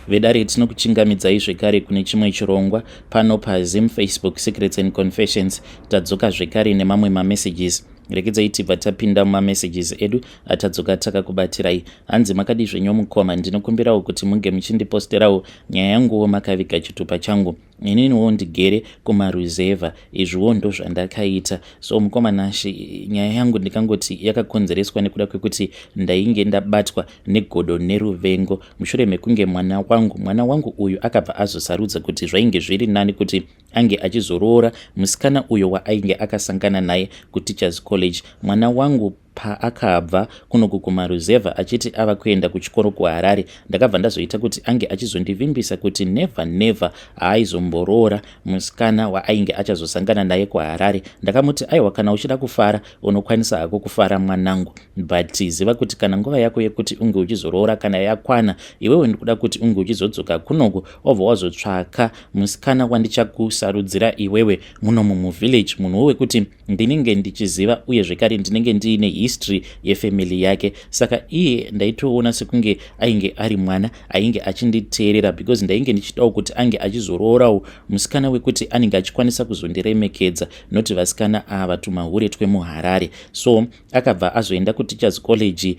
Vedare, tinokuchingamidzai zvekare kune chimwe chirongwa pano paZim Facebook Secrets and Confessions. Tadzoka zvekare nemamwe mamessages. Rekedzai tibva tapinda mumamessages edu atadzoka takakubatirai. Hanzi, "Makadi zvenyu mukoma? Ndinokumbirawo kuti munge muchindiposterawo nyaya yanguwo makaviga chitupa changu. Ininiwo ndigere kumaruzevha. Izviwo ndo zvandakaita." So mukoma Nashi, nyaya yangu ndikangoti yakakonzereswa nekuda kwekuti ndainge ndabatwa negodo neruvengo mushure mekunge mwana wangu uyu akabva azosarudza kuti zvainge zviri nani kuti ange achizoroora musikana uyo waainge akasangana naye kuTeachers College. Mwana wangu paakabva kunoku kumaruzevha achiti ava kuenda kuchikoro kuHarare, ndakabva ndazoita kuti ange achizondivimbisa kuti never, never haaizomboroora musikana waainge achazosangana naye kuHarare. Ndakamuti, "Aiwa, kana uchida kufara unokwanisa hako kufara mwanangu, but ziva kuti kana nguva yako yekuti unge uchizoroora kana yakwana, iwewe ndikuda kuti unge uchizodzoka kunoku, wobva wazotsvaka musikana wandichakusarudzira iwewe munomu muvillage, munhuwo wekuti ndinenge ndichiziva uye zvekare ndinenge ndiine history yefamily yake." Saka iye ndaitoona sekunge ainge ari mwana ainge achinditeerera, because ndainge ndichidawo kuti ange achizoroorawo musikana wekuti anenge achikwanisa kuzondiremekedza, noti vasikana ava tumahure twemuHarare. So akabva azoenda kuTeachers College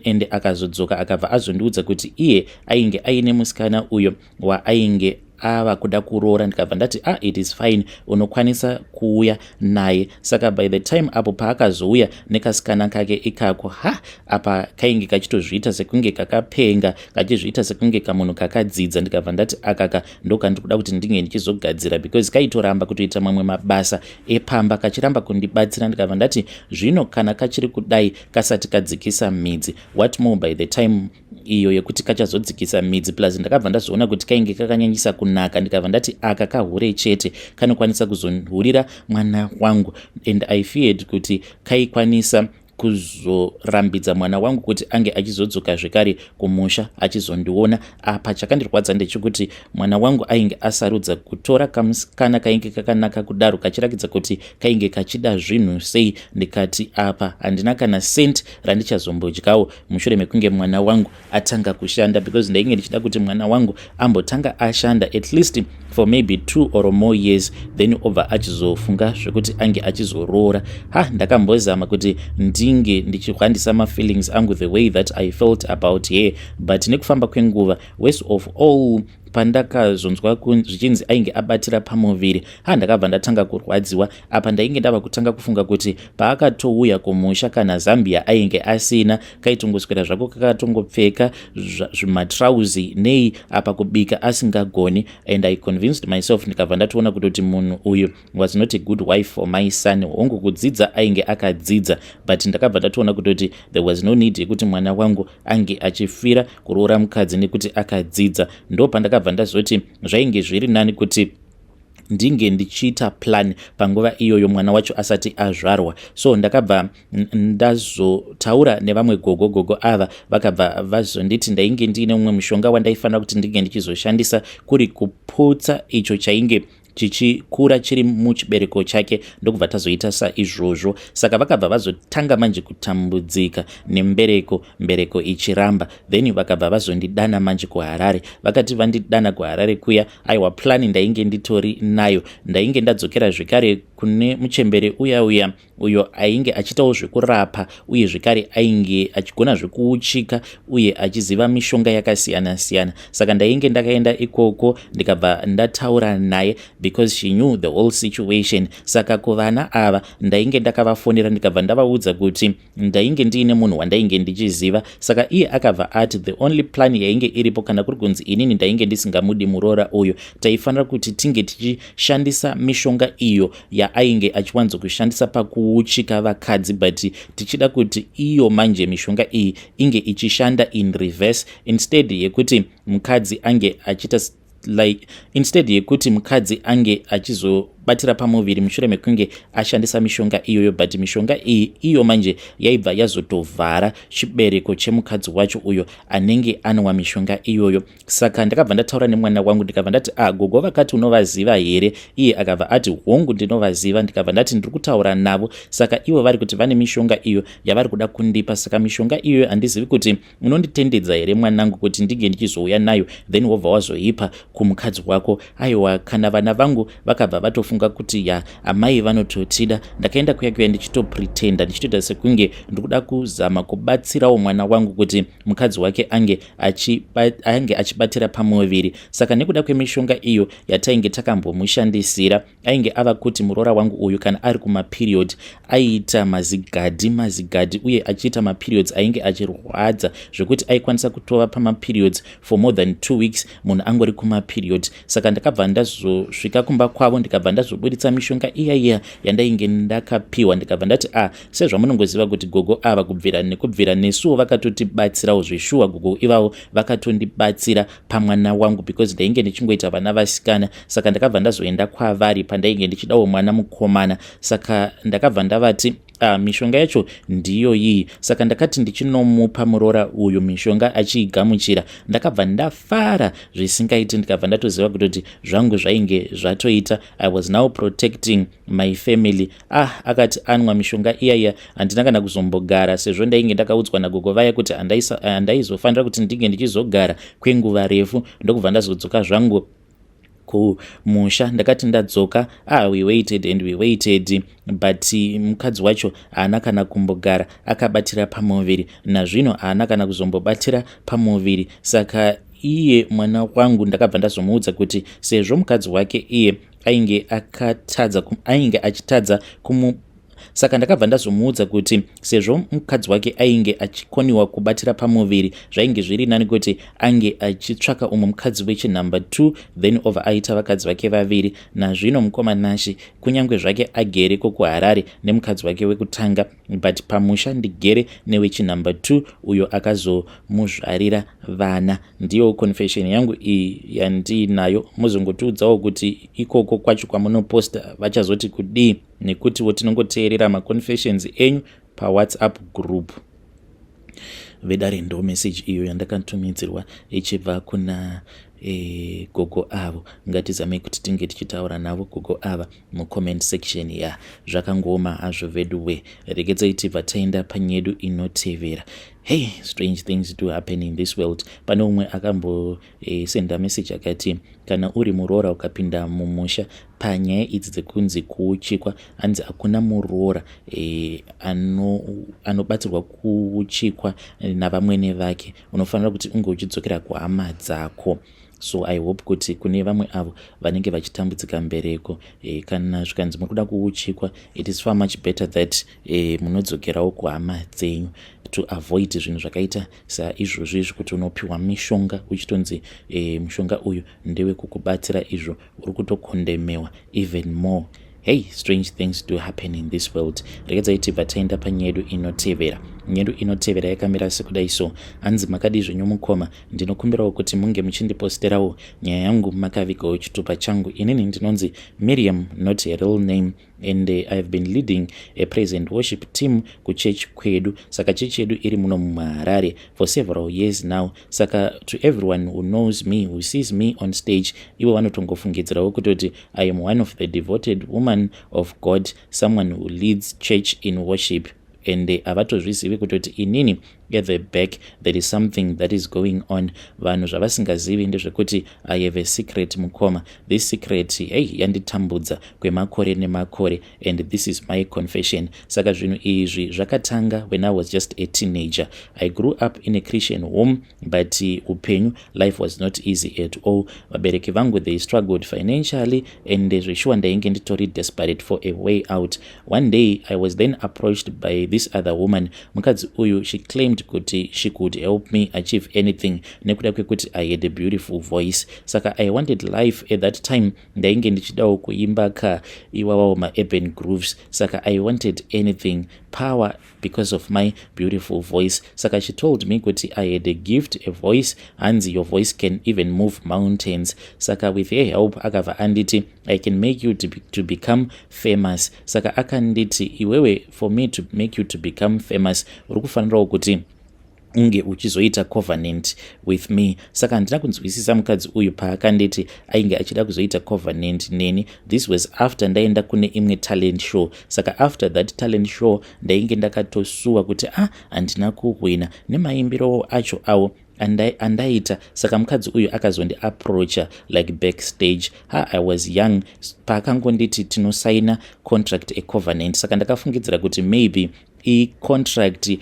and akazodzoka, akabva azondiudza kuti iye ainge aine musikana uyo waainge ava kuda kuroora. Ndikabva ndati, "Ah, it is fine, unokwanisa kuuya naye." Saka by the time apo paakazouya nekasikana kake ikako, ha, apa kainge kachitozviita sekunge kakapenga, kachizviita sekunge kamunhu kakadzidza. Ndikabva ndati, "Akaka ndokandiri kuda kuti ndinge ndichizogadzira," because kaitoramba kutoita mamwe mabasa epamba, kachiramba kundibatsira. Ndikabva ndati, "Zvino kana kachiri kudai kasati kadzikisa midzi, what more by the time iyo yekuti kachazodzikisa midzi?" Plus ndakabva ndazoona kuti kainge kakanyanyisa kunaka. Ndikabva ndati, "Aka kahure chete, kanokwanisa kuzohurira mwana wangu." And I feared kuti kaikwanisa kuzorambidza mwana wangu kuti ange achizodzoka zvekare kumusha achizondiona. Apa chakandirwadza ndechekuti mwana wangu ainge asarudza kutora kamusikana kainge kakanaka kudaro, kachirakidza kuti kainge kachida zvinhu sei. Ndikati, "Apa handina kana sent randichazombodyawo mushure mekunge mwana wangu atanga kushanda," because ndainge ndichida kuti mwana wangu ambotanga ashanda at least for maybe 2 or more years, then obva achizofunga zvekuti ange achizoroora. Ha, ndakambozama kuti ndinge ndichihwandisa mafeelings angu, the way that I felt about her, but nekufamba kwenguva, worst of all, pandakazonzwa zvichinzi ainge abatira pamuviri, ha, ndakabva ndatanga kurwadziwa. Apa ndainge ndava kutanga kufunga kuti paakatouya kumusha, kana zambia ainge asina, kaitongoswera zvako kakatongopfeka zvimatrauzi nei, apa kubika asingagoni. And I convinced myself, ndikabva ndatoona kutoti munhu uyu was not a good wife for my son. Hongu, kudzidza ainge akadzidza, but ndakabva ndatoona kutoti there was no need yekuti mwana wangu ange achifira kuroora mukadzi nekuti akadzidza. Ndo pandakabva ndazoti zvainge zviri nani kuti ndinge ndichiita plan panguva iyoyo mwana wacho asati azvarwa. So ndakabva ndazotaura nevamwe gogo. Gogo ava vakabva vazonditi ndainge ndiine mumwe mushonga wandaifanira kuti ndinge ndichizoshandisa, kuri kuputsa icho chainge chichikura chiri muchibereko chake. Ndokubva tazoita saizvozvo. Saka vakabva vazotanga manje kutambudzika nembereko, mbereko ichiramba. Then vakabva vazondidana manje kuHarare. Vakati vandidana kuHarare kuya, aiwa, plan ndainge nditori nayo. Ndainge ndadzokera zvekare kune muchembere uya uya uyo ainge achiitawo zvekurapa, uye zvekare ainge achigona zvekuuchika uye achiziva mishonga yakasiyana-siyana. Saka ndainge ndakaenda ikoko, ndikabva ndataura naye because she knew the whole situation. Saka kuvana ava ndainge ndakavafonera, ndikabva ndavaudza kuti ndainge ndiine munhu wandainge ndichiziva. Saka iye akabva ati the only plan yainge iripo, kana kuri kunzi inini ndainge ndisingamudi muroora uyo, taifanira kuti tinge tichishandisa mishonga iyo yaainge achiwanzokushandisa pakuuchika vakadzi, but tichida kuti iyo manje mishonga iyi inge ichishanda in reverse. Instead yekuti mukadzi ange achiita like, instead yekuti mukadzi ange achizo Achibatira pamuviri mushure mekunge ashandisa mishonga iyoyo, but mishonga iyi iyo manje yaibva yazotovhara chibereko chemukadzi wacho uyo anenge anwa mishonga iyoyo. Saka ndakabva ndataura nemwana wangu, ndikabva ndati, "Ah, gogo vakati unovaziva here?" Iye akabva ati, "Hongu, ndinovaziva." Ndikabva ndati, "Ndiri kutaura navo, saka ivo vari kuti vane mishonga iyo yavari kuda kundipa. Saka mishonga iyoyo handizivi kuti unonditendedza here, mwanangu, kuti ndinge ndichizouya nayo, then wobva wazoipa kumukadzi wako?" Aiwa, kana vana vangu vakabva vatofunga kuti, ya, amai vanototida. Ndakaenda kuya kuya ndichitopretenda, ndichitoita sekunge ndikuda kuzama kubatsirawo mwana wangu kuti mukadzi wake ange achibatira pamuviri. Saka nekuda kwemishonga iyo yatainge takambomushandisira, ainge ava kuti muroora wangu uyu kana ari kumaperiod aiita mazigadhi mazigadhi, uye achiita maperiods ainge achirwadza zvekuti aikwanisa kutova pamaperiods for more than 2 weeks, munhu angori kumaperiod. Saka ndakabva ndazosvika kumba kwavo, ndikabva ndazobuditsa mishonga iya iya yandainge ndakapiwa. Ndikabva ndati, "A ah, sezvamunongoziva kuti gogo ava kubvira nekubvira nesuwo vakatotibatsirawo zveshuwa. Gogo ivavo vakatondibatsira pamwana wangu because ndainge ndichingoita vana vasikana. Saka ndakabva ndazoenda kwavari pandainge ndichidawo mwana mukomana. Saka ndakabva ndavati, mishonga yacho ndiyo iyi." Saka ndakati ndichinomupa muroora uyu mishonga, achiigamuchira, ndakabva ndafara zvisingaiti. Ndikabva ndatoziva kutoti zvangu zvainge zvatoita. I was now protecting my family. Ah, akati anwa mishonga iyaiya, handina kana kuzombogara, sezvo ndainge ndakaudzwa nagogo vaya kuti handaizofanira kuti ndinge ndichizogara kwenguva refu. Ndokubva ndazodzoka zvangu kumusha. Ndakati ndadzoka, ah, we waited and we waited, but mukadzi wacho haana kana kumbogara akabatira pamuviri. Nazvino haana kana kuzombobatira pamuviri. Saka iye mwana wangu ndakabva ndazomuudza kuti sezvo mukadzi wake iye ainge akatadza, ainge achitadza kumu saka ndakabva ndazomuudza kuti sezvo mukadzi wake ainge achikoniwa kubatira pamuviri, zvainge zviri nani kuti ange achitsvaka umwe mukadzi wechinumber 2, then obva aita vakadzi vake vaviri. Nazvino mukoma Nashi, kunyange zvake agere kokuHarare nemukadzi wake wekutanga, but pamusha ndigere newechinumber 2 uyo akazomuzvarira vana. Ndiyo confession yangu iyi yandiinayo. Muzongotiudzawo kuti ikoko kwacho kwamunoposta vachazoti kudii, nekutiwo tinongoteerera maconfessions enyu paWhatsApp group. Vedare, ndo message iyo yandakatumidzirwa ichibva kuna gogo avo. Ngatizamei kuti tinge tichitaura navo gogo ava mucomment section. Ya, zvakangooma hazvo veduwe. Regedzai tibva taenda panyedu inotevera. Hey, strange things do happen in this world. Pane umwe akambosenda message akati, kana uri muroora ukapinda mumusha panyaya idzi dzekunzi kuuchikwa, hanzi hakuna muroora anobatsirwa kuuchikwa navamwene vake. Unofanira kuti unge uchidzokera kuhama dzako. So I hope kuti kune vamwe avo vanenge vachitambudzika mbereko, kana zvikanzi muri kuda kuuchikwa, it is far much better that munodzokerawo kuhama dzenyu to avoid zvinhu zvakaita saizvozvo izvi, kuti unopiwa mishonga uchitonzi mushonga uyu ndewekukubatsira, izvo uri kutokondemewa even more. Hey, strange things do happen in this world. Regedzai tibva taenda panyedu inotevera. Nyedu inotevera yakamira sekudai so. Hanzi, "Makadii zvenyu mukoma? Ndinokumbirawo kuti munge muchindiposterawo nyaya yangu makavigawo chitupa changu. Inini ndinonzi Miriam, not a real name, and I have been leading a praise and worship team kuchechi kwedu. Saka chechi yedu iri muno muHarare for several years now. Saka to everyone who knows me, who sees me on stage, ivo vanotongofungidzirawo kutoti I am one of the devoted woman of God, someone who leads church in worship, and havatozvizivi kutoti inini at the back there is something that is going on. Vanhu zvavasingazivi ndezvekuti I have a secret, mukoma. This secret, hey, yanditambudza kwemakore nemakore, and this is my confession. Saka zvinhu izvi zvakatanga when I was just a teenager. I grew up in a Christian home, but upenyu, life was not easy at all. Vabereki vangu, they struggled financially, and zveshuwa ndainge nditori desperate for a way out. One day I was then approached by this other woman. Mukadzi uyu, she claimed Dreamed kuti she could help me achieve anything nekuda kwekuti I had a beautiful voice. Saka I wanted life at that time. Ndainge ndichidawo kuimba ka iwawawo maurban grooves. Saka I wanted anything, power, because of my beautiful voice. Saka she told me kuti I had a gift, a voice. Hanzi, "Your voice can even move mountains." Saka with her help, akabva anditi, "I can make you to become famous." Saka akanditi, "Iwewe, for me to make you to become famous, uri kufanirawo kuti unge uchizoita covenant with me." Saka handina kunzwisisa mukadzi uyu paakanditi ainge achida kuzoita covenant neni. This was after ndaenda kune imwe talent show. Saka after that talent show, ndainge ndakatosuwa kuti, ah, handina kuhwina nemaimbiro acho awo andaita. Saka mukadzi uyu akazondiapproacha like backstage. Ha, I was young. Paakangonditi tinosaina contract, a covenant, saka ndakafungidzira kuti maybe icontract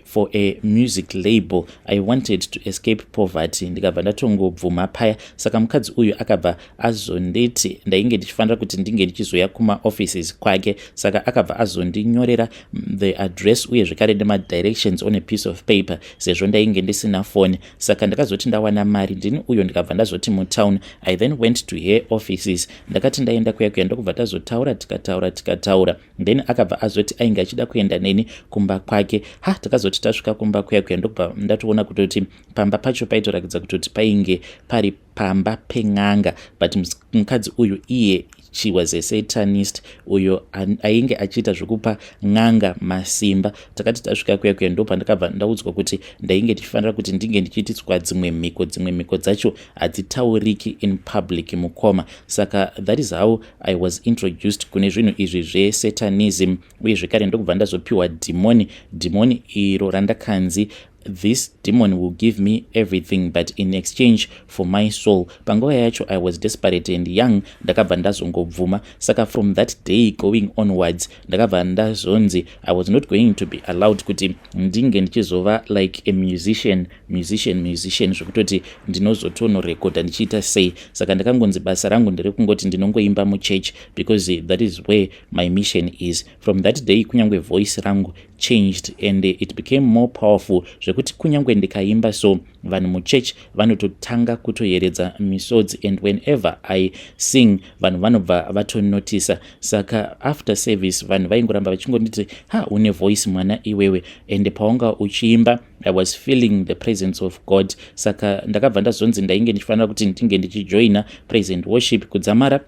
for a music label. I wanted to escape poverty. Ndikabva ndatongobvuma paya. Saka mukadzi uyu akabva azonditi ndainge ndichifanira kuti ndinge ndichizoya kumaoffices kwake. Saka akabva azondinyorera the address uye zvekare nemadirections on a piece of paper, sezvo ndainge ndisina foni. Saka ndakazoti ndawana mari, ndini uyo ndikabva ndazoti mutown. I then went to her offices. Ndakati ndaenda kuya kuya, ndokubva tazotaura, tikataura, tikataura. Then akabva azoti ainge achida kuenda neni kumba kwake. Ha, takazoti tasvika kumba kuya kuya, ndokubva ndatoona kutoti pamba pacho paitorakidza kutoti painge pari pamba pen'anga. But mukadzi uyu iye, she was a satanist uyo ainge achiita zvekupa n'anga masimba. Takati tasvika kuya kuya, ndo pandakabva ndaudzwa kuti ndainge ndichifanira kuti ndinge ndichiitiswa dzimwe mhiko. Dzimwe mhiko dzacho hadzitauriki in public, mukoma. Saka that is how I was introduced kune zvinhu izvi zvesatanism. Uye zvekare ndokubva ndazopiwa dhimoni, dhimoni iro randakanzi this demon will give me everything, but in exchange for my soul. Panguva yacho I was desperate and young. Ndakabva ndazongobvuma. Saka from that day going onwards, ndakabva ndazonzi I was not going to be allowed kuti ndinge ndichizova like a musician, musician, musician, zvekutoti ndinozotonorekodha ndichiita sei. Saka ndakangonzi basa rangu nderekungoti ndinongoimba muchurch, because that is where my mission is. From that day, kunyange voice rangu changed and it became more powerful, zvekuti kunyange ndikaimba so, vanhu muchurch vanototanga kutoyeredza misodzi. And whenever I sing, vanhu vanobva vatonotisa. Saka after service, vanhu vaingoramba vachingonditi, "Ha, une voice, mwana iwewe, and paunga uchiimba, I was feeling the presence of God." Saka ndakabva ndazonzi ndainge ndichifanira kuti ndinge ndichijoina praise and worship kudzamara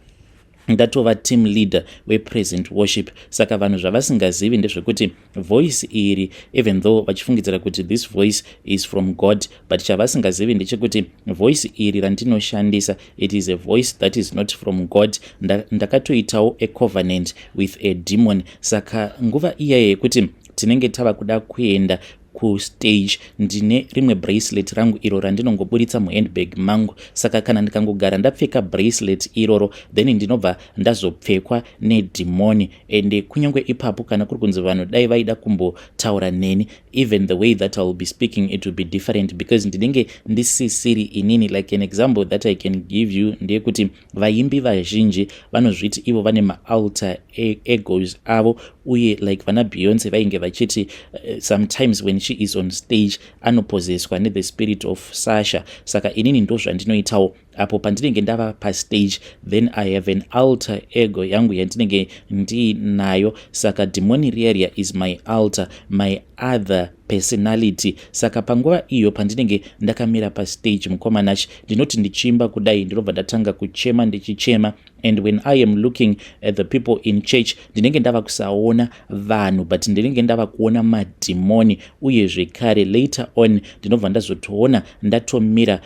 ndatova team leader wepraise and worship. Saka vanhu zvavasingazivi ndezvekuti voice iri, even though vachifungidzira kuti this voice is from God, but chavasingazivi ndechekuti voice iri randinoshandisa, it is a voice that is not from God. Ndakatoitawo a covenant with a demon. Saka nguva iyaya yekuti tinenge tava kuda kuenda kustage, ndine rimwe bracelet rangu iro randinongoburitsa muhandbag mangu. Saka kana ndikangogara ndapfeka bracelet iroro, then ndinobva ndazopfekwa nedhimoni. And kunyange ipapo, kana kuri kunzi vanhu dai vaida kumbotaura neni, even the way that I will be speaking, it will be different, because ndinenge ndisisiri inini. Like an example that I can give you ndeyekuti vaimbi vazhinji vanozviti ivo vane maalter egos avo. Uye like vana Beyonce vainge vachiti sometimes when she is on stage, anopozeswa nethe spirit of Sasha. Saka inini ndo zvandinoitawo. Apo pandinenge ndava pastage, then I have an alter ego yangu yandinenge ndiinayo. Saka dhimoni riya riya is my alter, my other personality. Saka panguva iyo pandinenge ndakamira pastage, mukoma Nash, ndinoti ndichiimba kudai, ndinobva ndatanga kuchema, ndichichema. And when I am looking at the people in church, ndinenge ndava kusaona vanhu, but ndinenge ndava kuona madhimoni. Uye zvekare later on, ndinobva ndazotoona ndatomira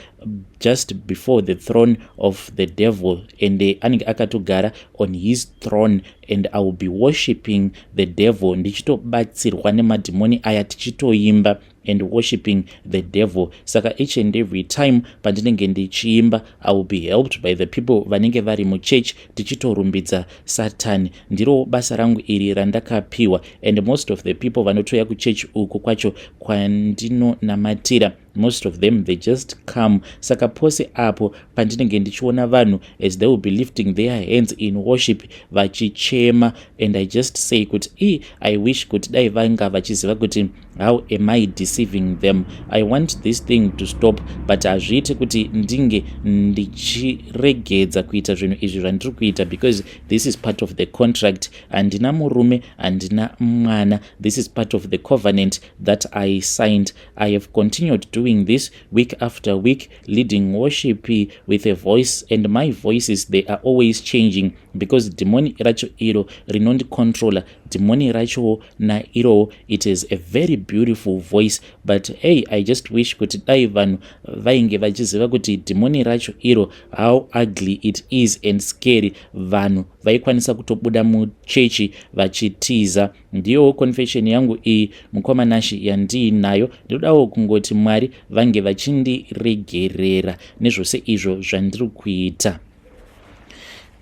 just before the throne of the devil, and anenge akatogara on his throne, and I will be worshipping the devil, ndichitobatsirwa nemadhimoni aya, tichitoimba and worshipping the devil. Saka each and every time pandinenge ndichiimba, I will be helped by the people vanenge vari muchurch, tichitorumbidza Satani. Ndiro basa rangu iri randakapiwa. And most of the people vanotoya kuchechi uku kwacho kwandinonamatira, most of them, they just come. Saka pose apo pandinenge ndichiona vanhu, as they will be lifting their hands in worship, vachichema, and I just say kuti, I wish kuti dai vanga vachiziva kuti how am I deceiving them. deceiving them. I want this thing to stop, but hazviiti kuti ndinge ndichiregedza kuita zvinhu izvi zvandiri kuita because this is part of the contract. Handina murume, handina mwana. This is part of the covenant that I signed. I have continued doing this week after week, leading worship with a voice, and my voices, they are always changing because dhimoni racho iro rinondicontrola, dhimoni racho nairowo, it is a very beautiful voice. But hey, I just wish kuti dai vanhu vainge vachiziva kuti dhimoni racho iro, how ugly it is and scary, vanhu vaikwanisa kutobuda muchechi vachitiza. Ndiyowo confession yangu iyi, mukoma Nashi, yandiinayo. Ndinodawo kungoti Mwari vange vachindiregerera nezvose izvo zvandiri kuita.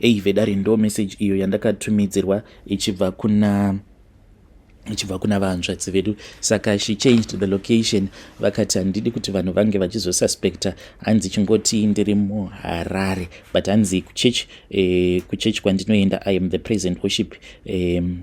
Ei vedare, ndo message iyo yandakatumidzirwa ichibva kuna vahanzvadzi vedu. Saka she changed the location. Vakati handidi kuti vanhu vange vachizosuspecta. Hanzi chingoti ndiri muHarare, but hanzi kuchechi, kuchechi kwandinoenda, I am the present worship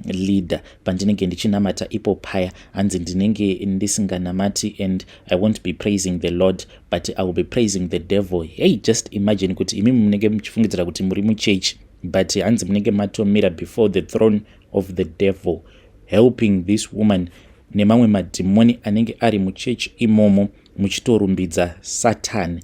leader. Pandinenge ndichinamata ipo paya, hanzi ndinenge ndisinganamati and I won't be praising the Lord, but I will be praising the devil. Hey, just imagine kuti imimi munenge muchifungidzira kuti muri muchechi, but hanzi munenge matomira before the throne of the devil, helping this woman nemamwe madhimoni anenge ari muchechi imomo, muchitorumbidza Satan.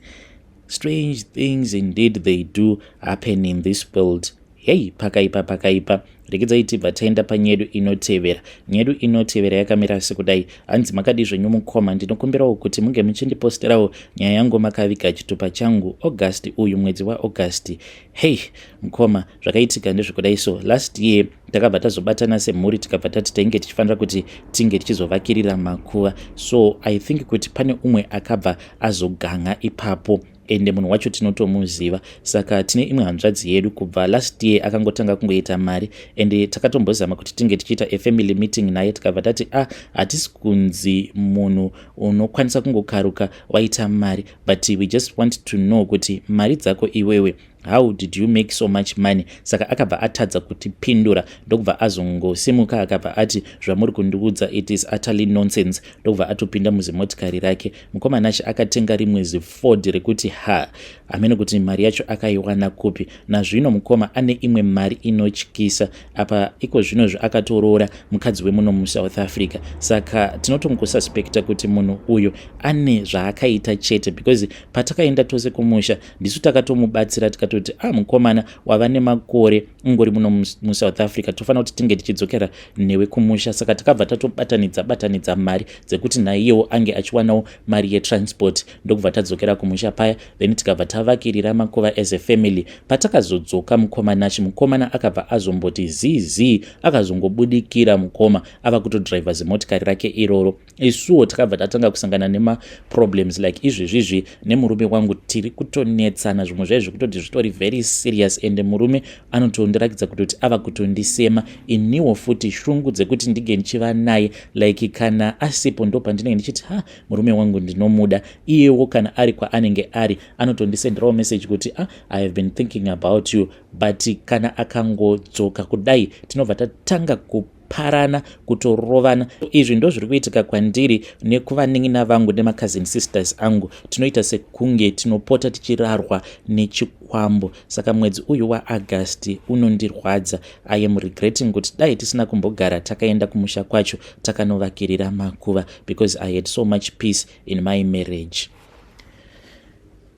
Strange things indeed, they do happen in this world. Hei, pakaipa, pakaipa. Regedzai tibva taenda panyedu inotevera. Nyedu inotevera yakamira sekudai. Hanzi, "Makadi zvenyu mukoma? Ndinokumbirawo kuti munge muchindiposterawo nyaya yangu makaviga chitupa changu. August uyu, mwedzi waAugust. Hei mukoma, zvakaitika ndezvekudai. So last year takabva tazobatana semhuri, tikabva tati tainge tichifanira kuti tinge tichizovakirira makuva. So I think kuti pane umwe akabva azoganga ipapo, ende munhu wacho tinotomuziva. Saka tine imwe hanzvadzi yedu, kubva last year akangotanga kungoita mari, ende takatombozama kuti tinge tichiita a family meeting naye. Tikabva tati, ah, hatisi kunzi munhu unokwanisa kungokaruka waita mari, but we just want to know kuti mari dzako iwewe, how did you make so much money? Saka akabva atadza kutipindura, ndokubva azongosimuka, akabva ati, 'Zvamuri kundiudza, it is utterly nonsense.' Ndokubva atopinda muzimotikari rake. Mukoma Nashi, akatenga rimwe ziFord rekuti ha, hamene kuti mari yacho akaiwana kupi. Nazvino mukoma ane imwe mari inotyisa. Apa iko zvinozvo akatoroora mukadzi wemuno muSouth Africa. Saka tinotongosuspecta kuti munhu uyu ane zvaakaita chete, because patakaenda tose kumusha, ndisu takatomubatsira, tikatoti, 'Ah, mukomana, wava nemakore ungori muno muSouth Africa, tofanira kuti tinge tichidzokera newe kumusha.' Saka takabva tatobatanidza batanidza mari dzekuti naiyewo ange achiwanawo mari yetransport, ndokubva tadzokera kumusha paya. Then tikabva tavakirira makuva as a family. Patakazodzoka, mukoma Nashi, mukomana akabva azomboti zii, akazongobudikira mukoma, ava kutodhiraivha zimotikari rake iroro. Isuwo takabva tatanga kusangana nemaproblems like izvezvizvi. Nemurume wangu tiri kutonetsana, zvimwe zvai zvekutoti zvitori very serious, ende murume anotondirakidza kutoti ava kutondisema. Iniwo futi shungu dzekuti ndinge ndichiva naye, like kana asipo ndo pandinenge ndichiti, 'Ha, murume wangu ndinomuda.' Iyewo kana ari kwaanenge ari, anotondisenderawo message kuti, 'Ah, I have been thinking about you.' But kana akangodzoka kudai, tinobva tatanga kuparana, kutorovana. Izvi ndo zviri kuitika kwandiri nekuvanin'ina vangu nemacousin sisters angu. Tinoita sekunge tinopota tichirarwa nechikwambo. Saka mwedzi uyu waAugust unondirwadza. I am regretting kuti dai tisina kumbogara takaenda kumusha kwacho takanovakirira makuva, because I had so much peace in my marriage."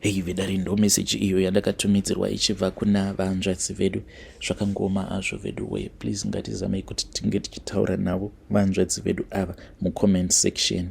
Hei vedare, ndo meseji iyo yandakatumidzirwa ichibva kuna vanzvadzi vedu. Zvakangoma azvo vedu we. Please, ngatizamei kuti tinge tichitaura navo vanzvadzi vedu ava mucomment section.